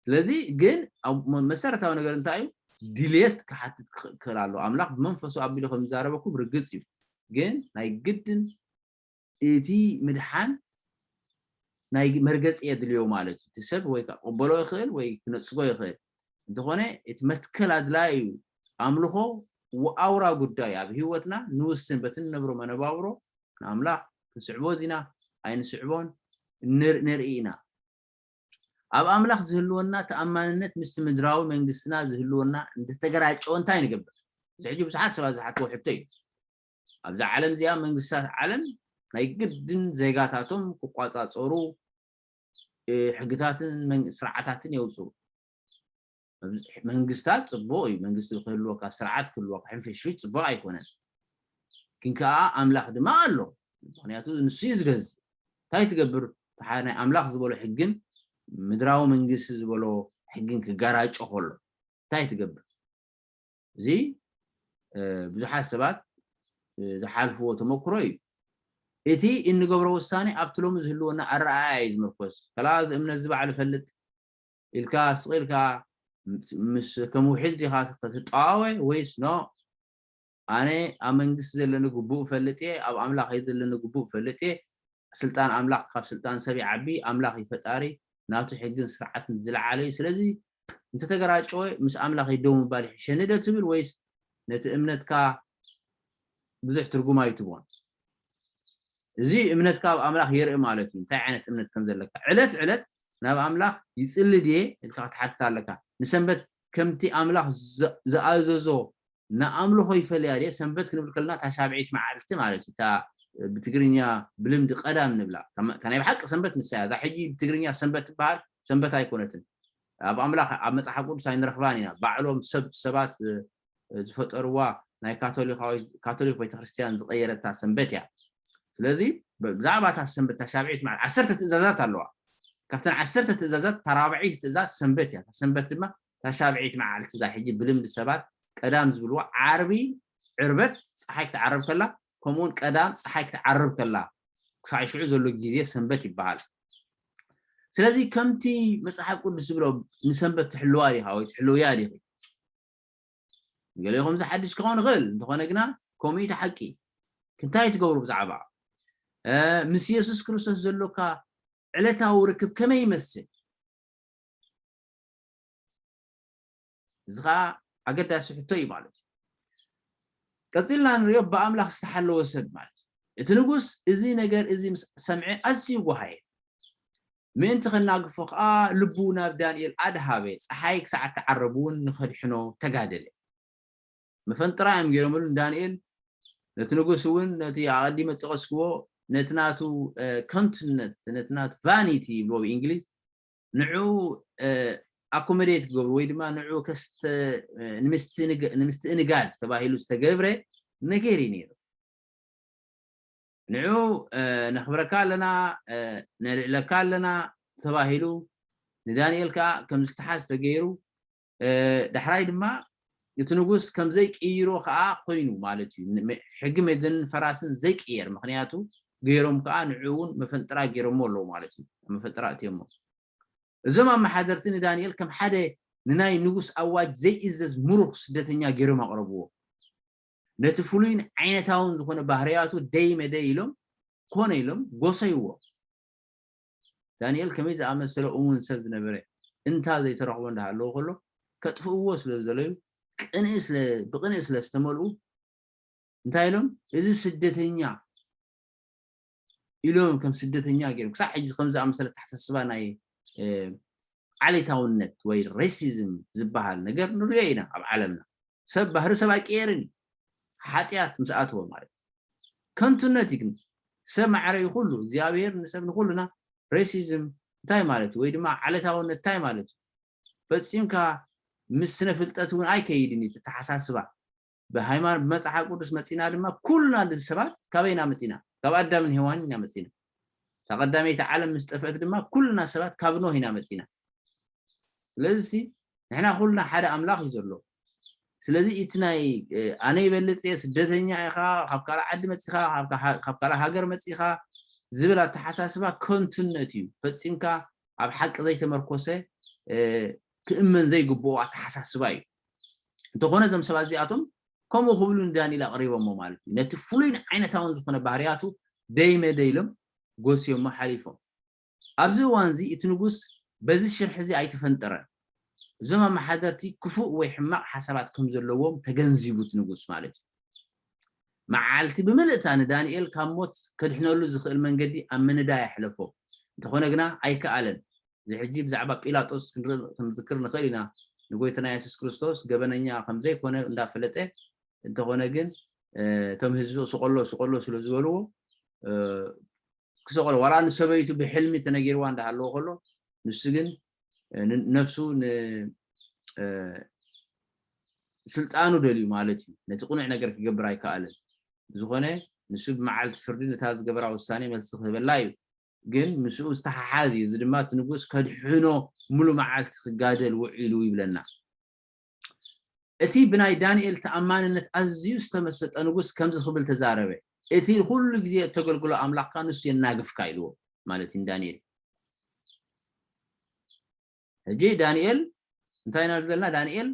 ስለዚ ግን ኣብ መ-፣ መሰረታዊ ነገር እንታይ እዩ? ድልየት ክሓትት ክኽ-፣ ክኽእል ኣለዎ። ኣምላኽ ብመንፈሱ ኣቢሉ ከም ዝዛረበኩም ርግጽ እዩ። ግን ናይ ግድን እቲ ምድሓን ናይ መርገጺ የድልዮ ማለት እዩ። እቲ ሰብ ወይ ክቕበሎ ይኽእል ወይ ክነጽጎ ይኽእል። እንተኾነ እቲ መትከል ኣድላዪ እዩ። ኣምልኾ ወ-፣ ኣውራ ጉዳይ ኣብ ህይወትና ንውስን፣ በቲ ንነብሮ መነባብሮ ንኣምላኽ ክንስዕቦ ዲና ኣይንስዕቦን ንር-፣ ንርኢ ኢና። ኣብ ኣምላኽ ዝህልወና ተኣማንነት ምስቲ ምድራዊ መንግስትና ዝህልወና እንተተገራጨወ እንታይ ንገብር? እዚ ሕጂ ብዙሓት ሰባት ዝሓትዎ ሕቶ እዩ። ኣብዛ ዓለም እዚኣ መንግስታት ዓለም ናይ ግድን ዜጋታቶም ክቋጻጸሩ፣ እ፣ ሕግታትን መን-፣ ስርዓታትን የውጽኡ። መንግስታት ጽቡቕ እዩ። መንግስቲ ክህልወካ፣ ስርዓት ክህልወካ፣ ሕንፍሽፍሽ ጽቡቕ ኣይኮነን። ግን ከኣ ኣምላኽ ድማ ኣሎ። ምኽንያቱ ንሱ እዩ ዝገዝእ። እንታይ ትገብር? እታ ናይ ኣምላኽ ዝበሎ ሕግን ምድራዊ መንግስቲ ዝበሎ ሕግን ክጋራጮ ከሎ እንታይ ትገብር? እዚ፣ እ፣ ብዙሓት ሰባት፣ እ፣ ዝሓልፍዎ ተመክሮ እዩ። እቲ እንገብሮ ውሳኔ ኣብቲ ሎሚ ዝህልወና ኣረኣእያ እዩ ዝምርኮስ። ከላ እዚ እምነት እዚ ባዕሉ እፈልጥ ኢልካ ስቕ ኢልካ ምስ፣ ከም ውሒዝ ዲኻ ክትጠዋወ ወይስ ኖ፣ ኣነ ኣብ መንግስቲ ዘለኒ ግቡእ እፈልጥ እየ፣ ኣብ ኣምላኸይ ዘለኒ ግቡእ እፈልጥ እየ፣ ስልጣን ኣምላኽ ካብ ስልጣን ሰብ ይዓቢ፣ ኣምላኽ እዩ ፈጣሪ፣ ናቱ ሕግን ስርዓትን ዝለዓለ እዩ። ስለዚ እንተተገራጨወ ምስ ኣምላኸይ ደው ምባል ይሕሸኒ ዶ ትብል ወይስ ነቲ እምነትካ ብዙሕ ትርጉም ኣይትቦን? እዚ እምነትካ ኣብ ኣምላኽ የርኢ ማለት እዩ፣ እንታይ ዓይነት እምነት ከም ዘለካ። ዕለት ዕለት ናብ ኣምላኽ ይጽሊ ድየ ኢልካ ክትሓትት ኣለካ። ንሰንበት ከምቲ ኣምላኽ ዝ-፣ ዝኣዘዞ ንኣምልኾ ይፈልያ ድየ? ሰንበት ክንብል ከለና እታ ሻብዒት መዓልቲ ማለት እዩ። እታ ብትግርኛ ብልምዲ ቀዳም ንብላ። እታ መ-፣ እታ ናይ ብሓቂ ሰንበት ንሳ እያ። እዛ ሕጂ ብትግርኛ ሰንበት ትበሃል ሰንበት ኣይኮነትን። ኣብ ኣምላኽ፣ ኣብ መጽሓፍ ቅዱስ ኣይንረኽባን ኢና። ባዕሎም ሰብ፣ ሰባት፣ እ፣ ዝፈጠርዋ ናይ ካቶሊካዊ-፣ ካቶሊክ ቤተክርስትያን ዝቐየረታ ሰንበት እያ። ስለዚ ብ-፣ ብዛዕባ እታ ሰንበት፣ እታ ሻብዒት መዓልቲ፣ ዓሰርተ ትእዛዛት ኣለዋ። ካብተን ዓሰርተ ትእዛዛት እታ ራብዐይቲ ትእዛዝ ሰንበት እያ። እታ ሰንበት ድማ እታ ሻብዒት መዓልቲ፣ እዛ ሕጂ ብልምዲ ሰባት ቀዳም ዝብልዋ ዓርቢ፣ ዕርበት፣ ጸሓይ ክትዓርብ ከላ፣ ከምኡውን ቀዳም ጸሓይ ክትዓርብ ከላ፣ ክሳዕ ሽዑ ዘሎ ግዜ ሰንበት ይበሃል። ስለዚ ከምቲ መጽሓፍ ቅዱስ ዝብሎ ንሰንበት ትሕልዋ ዲኻ ወይ ትሕልውያ ዲኺ? ገሊኹም እዚ ሓድሽ ክኸውን ይኽእል፣ እንተኾነ ግና ከምኡ እዩ እቲ ሓቂ። እንታይ ትገብሩ ብዛዕባ፣ እ፣ ምስ የሱስ ክርስቶስ ዘሎካ ዕለታዊ ርክብ ከመይ ይመስል? እዚ ኸኣ ኣገዳሲ ሕቶ እዩ ማለት እዩ። ቀጺልና ንሪኦ ብኣምላኽ ዝተሓለወ ሰብ ማለት እዩ። እቲ ንጉስ እዚ ነገር እዚ ምስ ሰምዐ ኣዝዩ ጓሃየ። ምእንቲ ከናግፎ ኸኣ ልቡ ናብ ዳንኤል ኣድሃበ። ጸሓይ ክሳዕ እትዓርብ እውን ንኸድሕኖ ተጋደለ። መፈንጥራ እዮም ገይሮምሉ ንዳንኤል። ነቲ ንጉስ እውን ነቲ ኣቐዲመ ዝጠቐስክዎ ነቲ ናቱ፣ እ፣ ከንቱነት፣ ነቲ ናቱ ቫኒቲ ይብልዎ ብእንግሊዝ፣ ንዕኡ፣ እ፣ ኣኮሞዴት ክገብሩ ወይ ድማ ንዕኡ ከስተ-፣ እ፣ ንምስትንግ-፣ ንምስትእንጋድ ተባሂሉ ዝተገብረ ነገር እዩ ነይሩ። ንዕኡ፣ እ፣ ነኽብረካ ኣለና፣ እ፣ ነልዕለካ ኣለና ተባሂሉ ንዳንኤል ከኣ ከም ዝተሓዝ ተገይሩ፣ እ፣ ዳሕራይ ድማ እቲ ንጉስ ከም ዘይቅይሮ ከኣ ኮይኑ ማለት እዩ። ን-፣ መ-፣ ሕጊ ሜዶንን ፈራስን ዘይቅየር፣ ምኽንያቱ ገይሮም ከኣ ንዕኡ እውን መፈንጥራ ገይሮሞ ኣለዉ ማለት እዩ። መፈንጥራ እትዮሞ። እዞም ኣመሓደርቲ ንዳንኤል ከም ሓደ ንናይ ንጉስ ኣዋጅ ዘይእዘዝ ምሩኽ ስደተኛ ገይሮም ኣቕረብዎ። ነቲ ፍሉይን ዓይነታውን ዝኾነ ባህርያቱ ደይ መደይ ኢሎም ኮነ ኢሎም ጎሰይዎ። ዳንኤል ከመይ ዝኣመሰለ እሙን ሰብ ዝነበረ፣ እንታ ዘይተረኽቦ እንዳሃለወ ከሎ፣ ከጥፍእዎ ስለ ዝደለዩ፣ ቅንኢ ስለ፣ ብቅንኢ ስለ ዝተመልኡ፣ እንታይ ኢሎም? እዚ ስደተኛ ኢሎም ከም ስደተኛ ገይሮም ክሳብ ሕጂ ከም ዝኣመሰለ ኣተሓሳስባ ናይ ዓሌታውነት ወይ ሬሲዝም ዝበሃል ነገር ንሪኦ ኢና ኣብ ዓለምና። ሰብ ባህሪ ሰብ ኣይቀየርን እዩ። ሓጢኣት ምስ ኣተወ ማለት እዩ። ከንቱነት እዩ። ግን ሰብ ማዕረ እዩ ኩሉ እግዚኣብሔር ንሰብ ንኩልና ሬሲዝም እንታይ ማለት እዩ ወይ ድማ ዓሌታውነት እንታይ ማለት እዩ ፈጺምካ ምስ ስነ ፍልጠት እውን ኣይከይድን እዩ ተተሓሳስባ ብሃይማኖት ብመጽሓፍ ቅዱስ መጺና ድማ ኩልና ሰባት ካበይና መጺና ካብ ኣዳምን ሄዋን ኢና መጺና ካብ ቀዳመይቲ ዓለም ምስ ጠፍአት ድማ ኩልና ሰባት ካብ ኖህ ኢና መጺና ስለዚ ንሕና ኩልና ሓደ ኣምላኽ እዩ ዘሎ ስለዚ እቲ ናይ ኣነ ይበልጽ እየ ስደተኛ ኢኻ ካብ ካልእ ዓዲ መጺኻ ካብ ካልእ ሃገር መጺኻ ዝብል ኣተሓሳስባ ከንቱነት እዩ ፈጺምካ ኣብ ሓቂ ዘይተመርኮሰ ክእመን ዘይግብኦ ኣተሓሳስባ እዩ እንተኾነ እዞም ሰባት እዚኣቶም ከምኡ ክብሉ ንዳንኤል ኣቕሪቦሞ ማለት እዩ ነቲ ፍሉይን ዓይነታውን ዝኾነ ባህርያቱ ደይመደ ኢሎም ጎስዮሞ ሓሊፎም ኣብዚ እዋን እዚ እቲ ንጉስ በዚ ሽርሒ እዚ ኣይተፈንጠረን እዞም ኣመሓደርቲ ክፉእ ወይ ሕማቕ ሓሳባት ከም ዘለዎም ተገንዚቡ እቲ ንጉስ ማለት እዩ መዓልቲ ብምልእታ ንዳንኤል ካብ ሞት ከድሕነሉ ዝኽእል መንገዲ ኣብ ምንዳይ ኣሕለፎ እንተኾነ ግና ኣይከኣለን እዚ ሕጂ ብዛዕባ ጲላጦስ ክንዝክር ንኽእል ኢና ንጎይትና የሱስ ክርስቶስ ገበነኛ ከምዘይኮነ እንዳፈለጠ እንተኾነ ግን እቶም ህዝቢ ስቆሎ ስቆሎ ስለ ዝበልዎ ክሰቆሎ ዋላ ንሰበይቱ ብሕልሚ ተነጊርዋ እንዳሃለዎ ከሎ ንሱ ግን ነፍሱ ስልጣኑ ደልዩ ማለት እዩ ነቲ ቁኑዕ ነገር ክገብር ኣይከኣልን ዝኾነ ንሱ ብመዓልቲ ፍርዲ ነታ ዝገበራ ውሳኔ መልሲ ክህበላ እዩ ግን ምስኡ ዝተሓሓዝ እዩ እዚ ድማ እቲ ንጉስ ከድሕኖ ሙሉ መዓልቲ ክጋደል ውዒሉ ይብለና እቲ ብናይ ዳንኤል ተኣማንነት ኣዝዩ ዝተመሰጠ ንጉስ ከምዚ ክብል ተዛረበ፣ እቲ ኩሉ ግዜ እተገልግሎ ኣምላኽካ ንሱ የናግፍካ ኢልዎ ማለት እዩ ንዳንኤል። ሕጂ ዳንኤል እንታይ ኢና ዘለና? ዳንኤል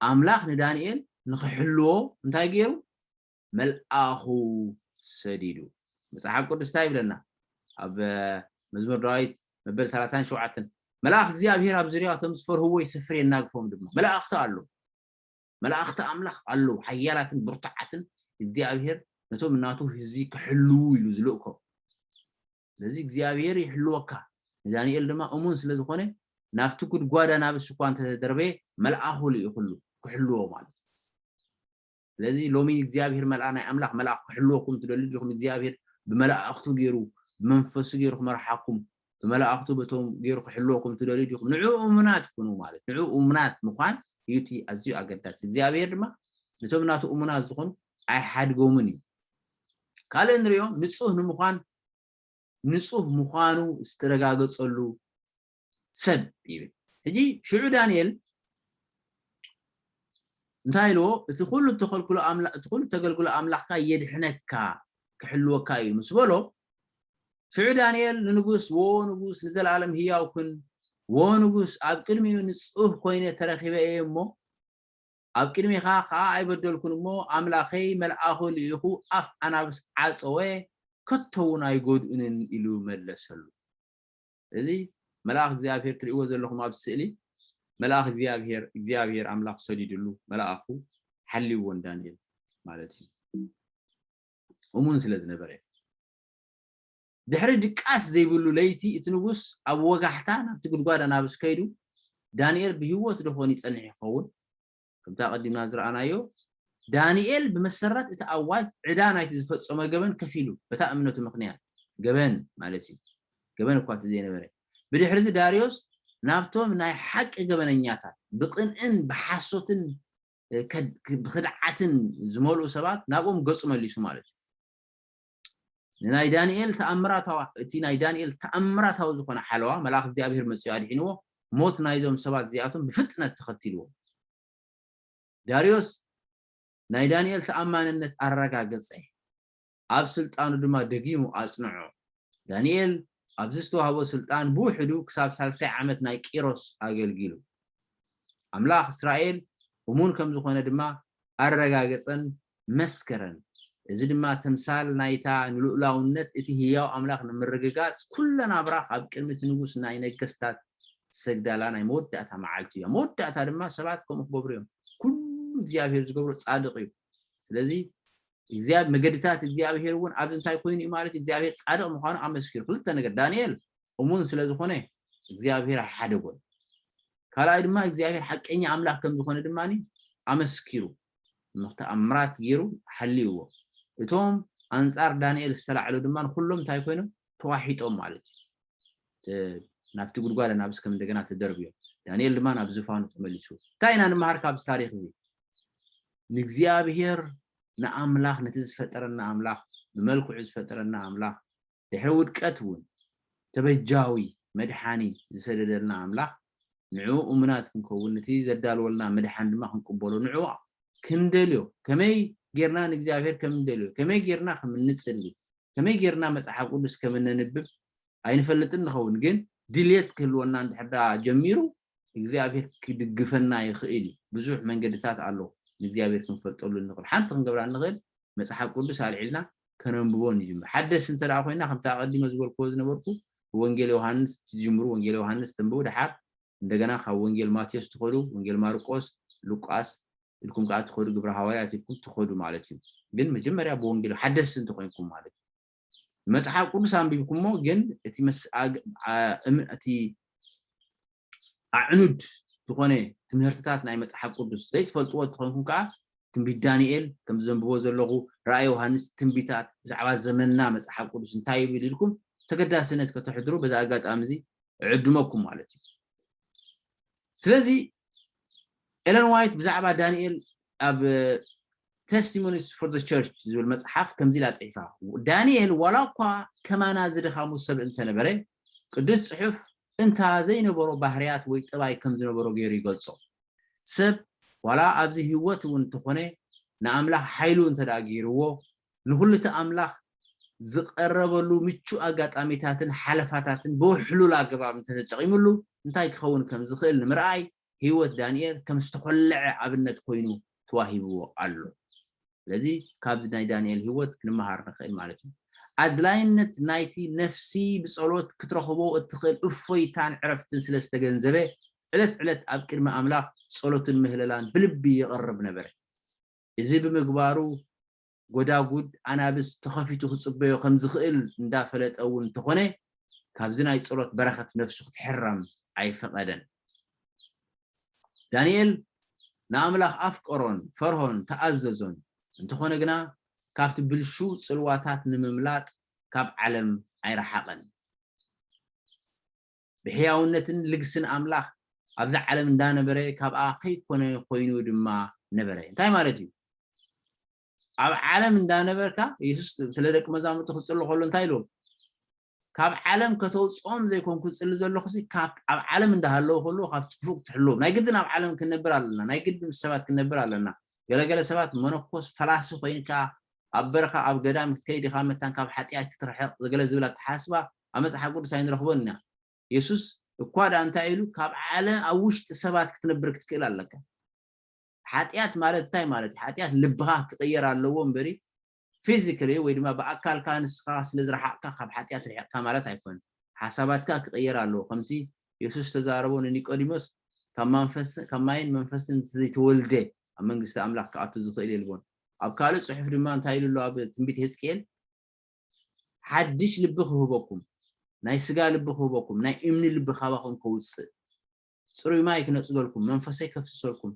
ኣምላኽ ንዳንኤል ንኽሕልዎ እንታይ ገይሩ? መልኣኹ ሰዲዱ። መጽሓፍ ቅዱስ እንታይ ይብለና? ኣብ መዝሙር ዳዊት መበል ሰላሳን ሸውዓተን መልኣኽ እግዚኣብሔር ኣብ ዙርያ እቶም ዝፈርህዎ ይሰፍር የናግፎም ድማ። መላእኽቲ ኣለዉ። መላእኽቲ ኣምላኽ ኣለዉ። ሓያላትን ብርቱዓትን እግዚኣብሔር ነቶም ናቱ ህዝቢ ክሕልዉ ኢሉ ዝልእኮም። ስለዚ እግዚኣብሔር ይሕልወካ። ንዳንኤል ድማ እሙን ስለ ዝኾነ ናብቲ ጉድጓድ ኣናብስ እኳ እንተተደርበየ መልኣኹ ልኢኹሉ ክሕልዎ ማለት እዩ። ስለዚ ሎሚ እግዚኣብሔር መልኣ ናይ ኣምላኽ መልኣኽ ክሕልወኩም ትደልዩ ዲኹም? እግዚኣብሔር ብመላእኽቱ ገይሩ ብመንፈሱ ገይሩ ክመርሓኩም ብመላእኽቱ በቶም ገይሩ ክሕልወኩም ትደልዩ ዲኹም? ንዕኡ እሙናት ኩኑ ማለት ንዕኡ እሙናት ምዃን እዩ እቲ ኣዝዩ ኣገዳሲ። እግዚኣብሔር ድማ ነቶም ናቱ እሙናት ዝኾኑ ኣይሓድጎምን እዩ። ካልእ ንሪኦ ንጹህ ንምዃን ንጹህ ምዃኑ ዝተረጋገጸሉ ሰብ ይብል። ሕጂ ሽዑ ዳንኤል እንታይ ኢልዎ? እቲ ኩሉ እተኸልክሎ ኣምላ እቲ ኩሉ እተገልግሎ ኣምላኽካ የድሕነካ ክሕልወካ እዩ ምስ በሎ ሽዑ ዳንኤል ንንጉስ፣ ዎ ንጉስ፣ ንዘለኣለም ህያው ኩን። ዎ ንጉስ፣ ኣብ ቅድሚኡ ንጹህ ኮይነ ተረኺበ እየ እሞ፣ ኣብ ቅድሚኻ ኸኣ ኣይበደልኩን እሞ፣ ኣምላኸይ መልኣኹ ልኢኹ ኣፍ ኣናብስ ዓጸወ፣ ከቶ እውን ኣይጎድኡንን ኢሉ መለሰሉ። እዚ መልኣኽ እግዚኣብሔር ትርእይዎ ዘለኹም ኣብዚ ስእሊ መልኣኽ እግዚኣብሔር እግዚኣብሔር ኣምላኽ ሰዲድሉ መልኣኹ ሓልይዎ ንዳንኤል ማለት እዩ። እሙን ስለ ዝነበረ ድሕሪ ድቃስ ዘይብሉ ለይቲ እቲ ንጉስ ኣብ ወጋሕታ ናብቲ ጉድጓድ ኣናብስ ከይዱ ዳንኤል ብህይወት ዶ ኾን ይጸንሕ ይኸውን? ከምቲ ኣቐዲምና ዝረኣናዮ ዳንኤል ብመሰረት እቲ ኣዋጅ ዕዳ ናይቲ ዝፈጸሞ ገበን ከፊሉ በታ እምነቱ ምኽንያት ገበን ማለት እዩ ገበን እኳ እቲ ዘይነበረ ብድሕርዚ ዳርዮስ ናብቶም ናይ ሓቂ ገበነኛታት ብቕንእን ብሓሶትን ብኽድዓትን ዝመልኡ ሰባት ናብኦም ገጹ መሊሱ ማለት እዩ ንናይ ዳንኤል ተኣምራታዊ እቲ ናይ ዳንኤል ተኣምራታዊ ዝኾነ ሓለዋ መልኣኽ እግዚኣብሔር መጺኡ ኣድሒንዎ ሞት ናይዞም ሰባት እዚኣቶም ብፍጥነት ተኸቲልዎ ዳርዮስ ናይ ዳንኤል ተኣማንነት ኣረጋገጸ ኣብ ስልጣኑ ድማ ደጊሙ ኣጽንዖ ዳንኤል ኣብዚ ዝተዋህቦ ስልጣን ብውሕዱ ክሳብ ሳልሳይ ዓመት ናይ ቂሮስ ኣገልጊሉ ኣምላኽ እስራኤል እሙን ከም ዝኾነ ድማ ኣረጋገጸን መስከረን። እዚ ድማ ተምሳል ናይታ ንልኡላውነት እቲ ህያው ኣምላኽ ንምርግጋጽ ኩለን ኣብራኽ ኣብ ቅድሚ እቲ ንጉስ ናይ ነገስታት ዝሰግዳላ ናይ መወዳእታ መዓልቲ እዩ። ኣብ መወዳእታ ድማ ሰባት ከምኡ ክገብሩ እዮም። ኩሉ እግዚኣብሔር ዝገብሮ ጻድቕ እዩ። ስለዚ እግዚኣብ መገድታት እግዚኣብሔር እውን ኣብዚ እንታይ ኮይኑ እዩ ማለት እዩ እግዚኣብሔር ጻድቕ ምዃኑ ኣመስኪሩ ክልተ ነገር ዳንኤል እሙን ስለ ዝኾነ እግዚኣብሔር ኣይሓደጎን ካልኣይ ድማ እግዚኣብሔር ሓቀኛ ኣምላኽ ከም ዝኾነ ድማ ኣመስኪሩ ተኣምራት ገይሩ ሓልይዎ እቶም ኣንጻር ዳንኤል ዝተላዕሉ ድማ ኩሎም እንታይ ኮይኖም ተዋሒጦም ማለት እዩ ናብቲ ጉድጓድ ኣናብስ ከም እንደገና ተደርብዮም ዳንኤል ድማ ናብ ዝፋኑ ተመሊሱ እንታይ ኢና ንምሃር ካብዚ ታሪክ እዚ ንእግዚኣብሔር ንኣምላኽ ነቲ ዝፈጠረና ኣምላኽ ብመልክዑ ዝፈጠረና ኣምላኽ ድሕሪ ውድቀት እውን ተበጃዊ መድሓኒ ዝሰደደልና ኣምላኽ ንዕኡ እሙናት ክንከውን ነቲ ዘዳልወልና ምድሓን ድማ ክንቅበሎ ንዕኡ ክንደልዮ ከመይ ጌርና ንእግዚኣብሔር ከም እንደልዮ ከመይ ጌርና ከም እንጽሊ ከመይ ጌርና መጽሓፍ ቅዱስ ከም እነንብብ ኣይንፈልጥን ንኸውን ግን ድልየት ክህልወና እንድሕር ጀሚሩ እግዚኣብሔር ክድግፈና ይኽእል እዩ ብዙሕ መንገድታት ኣሎ ንእግዚኣብሔር ክንፈልጠሉ እንኽእል ሓንቲ ክንገብራ እንኽእል መጽሓፍ ቅዱስ ኣልዒልና ከነንብቦ ንጅምር ሓደስ እንተ ኮይና ከምቲ ኣቐዲመ ዝበልክዎ ዝነበርኩ ብወንጌል ዮሃንስ ትጅምሩ ወንጌል ዮሃንስ ተንብቡ ድሓር እንደገና ካብ ወንጌል ማቴዎስ ትኸዱ ወንጌል ማርቆስ ሉቃስ ኢልኩም ከዓ ትኸዱ ግብረ ሃዋርያት ኢልኩም ትኸዱ ማለት እዩ ግን መጀመርያ ብወንጌል ሓደስ እንተኮይንኩም ማለት እዩ መጽሓፍ ቅዱስ ኣንቢብኩሞ ግን እቲ እቲ ኣዕኑድ ዝኾነ ትምህርትታት ናይ መጽሓፍ ቅዱስ ዘይትፈልጥዎ ትኾንኩም ከዓ ትንቢት ዳንኤል ከም ዘንብቦ ዘለኹ ራእይ ዮሃንስ ትንቢታት ብዛዕባ ዘመንና መጽሓፍ ቅዱስ እንታይ ይብል ኢልኩም ተገዳስነት ከተሕድሩ በዚ ኣጋጣሚ እዚ እዕድመኩም ማለት እዩ ስለዚ ኤለን ዋይት ብዛዕባ ዳንኤል ኣብ testimonies for the church ዝብል መፅሓፍ ከምዚ ኢላ ፅሒፋ ዳንኤል ዋላ እኳ ከማና ዝድኻሙ ሰብ እንተነበረ ቅዱስ ፅሑፍ እንታ ዘይነበሮ ባህርያት ወይ ጠባይ ከም ዝነበሮ ገይሩ ይገልፆ ሰብ ዋላ ኣብዚ ህይወት እውን እንተኾነ ንኣምላኽ ሓይሉ እንተ ገይርዎ ንኹሉ እቲ ኣምላኽ ዝቐረበሉ ምቹእ ኣጋጣሚታትን ሓለፋታትን ብውሕሉል ኣገባብ እንተተጠቒሙሉ እንታይ ክኸውን ከም ዝኽእል ንምርኣይ ህይወት ዳንኤል ከም ዝተኾለዐ ኣብነት ኮይኑ ተዋሂብዎ ኣሎ። ስለዚ ካብዚ ናይ ዳንኤል ህይወት ክንመሃር ንኽእል ማለት እዩ። ኣድላይነት ናይቲ ነፍሲ ብጸሎት ክትረኽቦ እትኽእል እፎይታን ዕረፍትን ስለ ዝተገንዘበ ዕለት ዕለት ኣብ ቅድሚ ኣምላኽ ጸሎትን ምህለላን ብልቢ ይቐርብ ነበረ። እዚ ብምግባሩ ጎዳጉድ ኣናብስ ተኸፊቱ ክጽበዮ ከም ዝኽእል እንዳፈለጠ እውን እንተኾነ ካብዚ ናይ ጸሎት በረኸት ነፍሱ ክትሕረም ኣይፈቐደን። ዳንኤል ንኣምላኽ ኣፍቀሮን ፈርሆን ተኣዘዞን፣ እንተኾነ ግና ካብቲ ብልሹው ጽልዋታት ንምምላጥ ካብ ዓለም ኣይረሓቐን። ብሕያውነትን ልግስን ኣምላኽ ኣብዛ ዓለም እንዳነበረ ካብኣ ከይኮነ ኮይኑ ድማ ነበረ። እንታይ ማለት እዩ? ኣብ ዓለም እንዳነበርካ የሱስ ስለ ደቂ መዛሙርቱ ክጽሊ ከሎ እንታይ ኢልዎም? ካብ ዓለም ከተውፅኦም ዘይኮንኩ ዝፅሊ ዘለኹ ካብ ኣብ ዓለም እንዳሃለዉ ከለዉ ካብ ትፉቅ ትሕልዎም ናይ ግድን ኣብ ዓለም ክንነብር ኣለና ናይ ግድን ምስ ሰባት ክንነብር ኣለና ገለገለ ሰባት መነኮስ ፈላሲ ኮይንካ ኣብ በረኻ ኣብ ገዳም ክትከይድ ኢኻ መታን ካብ ሓጢኣት ክትርሕቕ ገለ ዝብል ኣተሓስባ ኣብ መፅሓፍ ቅዱስ ኣይንረኽቦን ኢና የሱስ እኳ ደኣ እንታይ ኢሉ ካብ ዓለም ኣብ ውሽጢ ሰባት ክትነብር ክትክእል ኣለካ ሓጢኣት ማለት እንታይ ማለት እዩ? ሓጢኣት ልብኻ ክቕየር ኣለዎ እምበሪ ፊዚካሊ ወይ ድማ ብኣካልካ ንስኻ ስለ ዝረሓቕካ ካብ ሓጢኣት ርሒቕካ ማለት ኣይኮነን። ሓሳባትካ ክቕየር ኣለዎ። ከምቲ የሱስ ዝተዛረቦ ንኒቆዲሞስ ካብ ማይን መንፈስን ዘይተወልደ ኣብ መንግስቲ ኣምላኽ ክኣቱ ዝኽእል የልቦን። ኣብ ካልእ ጽሑፍ ድማ እንታይ ኢሉ ኣሎ ኣብ ትንቢት ህዝቅኤል ሓድሽ ልቢ ክህበኩም፣ ናይ ስጋ ልቢ ክህበኩም፣ ናይ እምኒ ልቢ ካባኹም ከውፅእ፣ ፅሩይ ማይ ክነፅገልኩም፣ መንፈሰይ ከፍስሰልኩም፣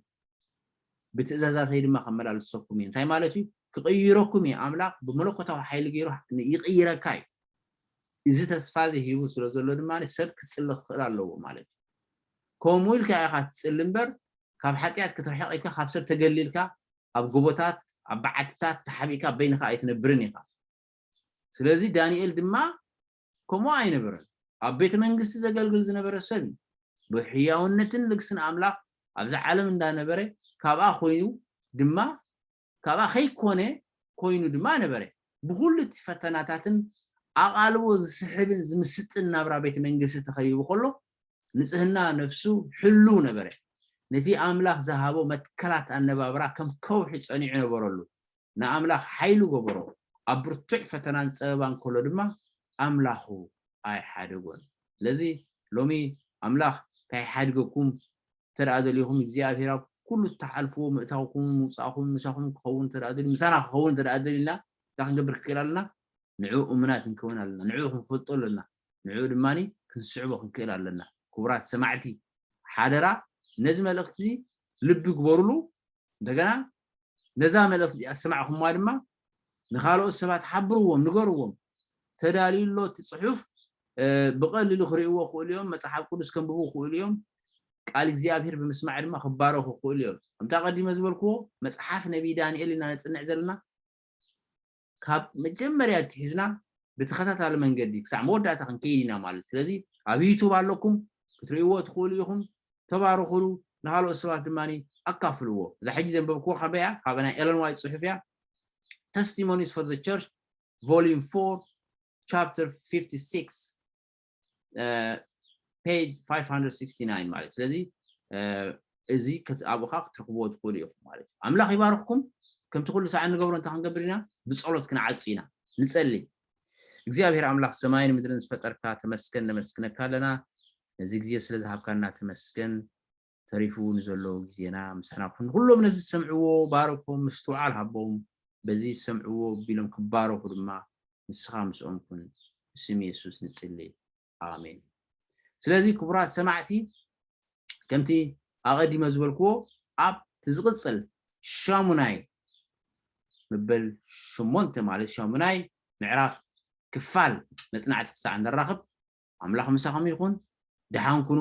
ብትእዛዛተይ ድማ ከመላልሰኩም እየ። እንታይ ማለት እዩ? ክቕይረኩም እየ። ኣምላኽ ብመለኮታዊ ሓይሊ ገይሩ ይቕይረካ እዩ። እዚ ተስፋ እዚ ሂቡ ስለ ዘሎ ድማ ሰብ ክፅሊ ክኽእል ኣለዎ ማለት እዩ። ከምኡ ኢልካ ኢኻ ትፅሊ እምበር ካብ ሓጢኣት ክትርሕቕ ኢልካ ካብ ሰብ ተገሊልካ ኣብ ጎቦታት ኣብ በዓትታት ተሓቢእካ በይንኻ ኣይትነብርን ኢኻ። ስለዚ ዳንኤል ድማ ከምኡ ኣይነበረን። ኣብ ቤተ መንግስቲ ዘገልግል ዝነበረ ሰብ እዩ። ብሕያውነትን ልግስን ኣምላኽ ኣብዚ ዓለም እንዳነበረ ካብኣ ኮይኑ ድማ ካብኣ ከይኮነ ኮይኑ ድማ ነበረ። ብኩሉ እቲ ፈተናታትን ኣቓልቦ ዝስሕብን ዝምስጥን ናብራ ቤተ መንግስቲ ተኸቢቡ ከሎ ንጽህና ነፍሱ ሕሉው ነበረ። ነቲ ኣምላኽ ዝሃቦ መትከላት ኣነባብራ ከም ከውሒ ጸኒዑ ነበረሉ። ንኣምላኽ ሓይሉ ገበሮ። ኣብ ብርቱዕ ፈተናን ጸበባን ከሎ ድማ ኣምላኹ ኣይሓደጎን። ስለዚ ሎሚ ኣምላኽ ከይሓድገኩም እንተ ደኣ ደሊኹም እግዚኣብሔር ኣብ ኩሉ እትሓልፍዎ ምእታውኩም ምውፃእኩም ምሳኹም ክኸውን እንተ ደኣ ደልዩ ምሳና ክኸውን እንተ ደኣ ደሊና እንታይ ክንገብር ክንክእል ኣለና? ንዕኡ እሙናት ክንከውን ኣለና። ንዕኡ ክንፈልጦ ኣለና። ንዕኡ ድማ ክንስዕቦ ክንክእል ኣለና። ክቡራት ሰማዕቲ ሓደራ ነዚ መልእኽቲ ልቢ ግበሩሉ። እንደገና ነዛ መልእኽቲ እዚኣ ዝሰማዕኹማ ድማ ንኻልኦት ሰባት ሓብርዎም፣ ንገርዎም። ተዳልዩ ኣሎ እቲ ፅሑፍ ብቐሊሉ ክርእይዎ ክእሉ እዮም። መፅሓፍ ቅዱስ ከንብቡ ክእሉ እዮም። ቃል እግዚኣብሔር ብምስማዕ ድማ ክባረኹ ክእሉ እዮም። ከምቲ ኣቐዲመ ዝበልክዎ መፅሓፍ ነቢይ ዳንኤል ኢና ነፅንዕ ዘለና። ካብ መጀመርያ ኣትሒዝና ብተኸታታሊ መንገዲ ክሳዕ መወዳእታ ክንከይድ ኢና ማለት። ስለዚ ኣብ ዩቱብ ኣለኩም ክትርእይዎ ትኽእሉ ኢኹም። ተባረኹሉ፣ ንኻልኦት ሰባት ድማ ኣካፍልዎ። እዛ ሕጂ ዘንበብክዎ ካበያ ካብ ናይ ኤለን ዋይት ፅሑፍ እያ። Testimonies for the Church volume four chapter fifty-six page five hundred sixty-nine ማለት። ስለዚ እዚ ኣብኡ ከዓ ክትረኽብዎ ትኽእሉ ኢኹም ማለት እዩ። ኣምላኽ ይባርኽኩም። ከምቲ ኩሉ ሰዓት ንገብሮ እንታይ ክንገብር ኢና? ብጸሎት ክንዓጹ ኢና። ንጸሊ። እግዚኣብሔር ኣምላኽ ሰማይን ምድርን ዝፈጠርካ ተመስገን፣ ነመስግነካ ኣለና። ነዚ ግዜ ስለ ዝሃብካና ተመስገን። ተሪፉ ንዘለዉ ግዜና ምሳና ኩን። ንኩሎም ነዚ ዝሰምዕዎ ባረኮም፣ ምስትውዓል ሃቦም። በዚ ዝሰምዕዎ ቢሎም ክባረኹ ድማ ንስኻ ምስኦም ኩን። ብስም የሱስ ንጽሊ። ኣሜን። ስለዚ ክቡራት ሰማዕቲ ከምቲ ኣቐዲመ ዝበልክዎ ኣብቲ ዝቕጽል ሻሙናይ ምበል ሸሞንተ ማለት ሻሙናይ ምዕራፍ ክፋል መጽናዕቲ ክሳዕ ንራኸብ ኣምላኽ ምሳኹም ይኹን። ደሓን ኩኑ።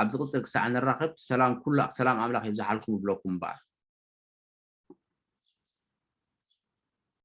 ኣብ ዝቕጽል ክሳዕ ንራኸብ ሰላም ኩሉ ሰላም ኣምላኽ ይብዝሓልኩም ይብለኩም እምበኣር።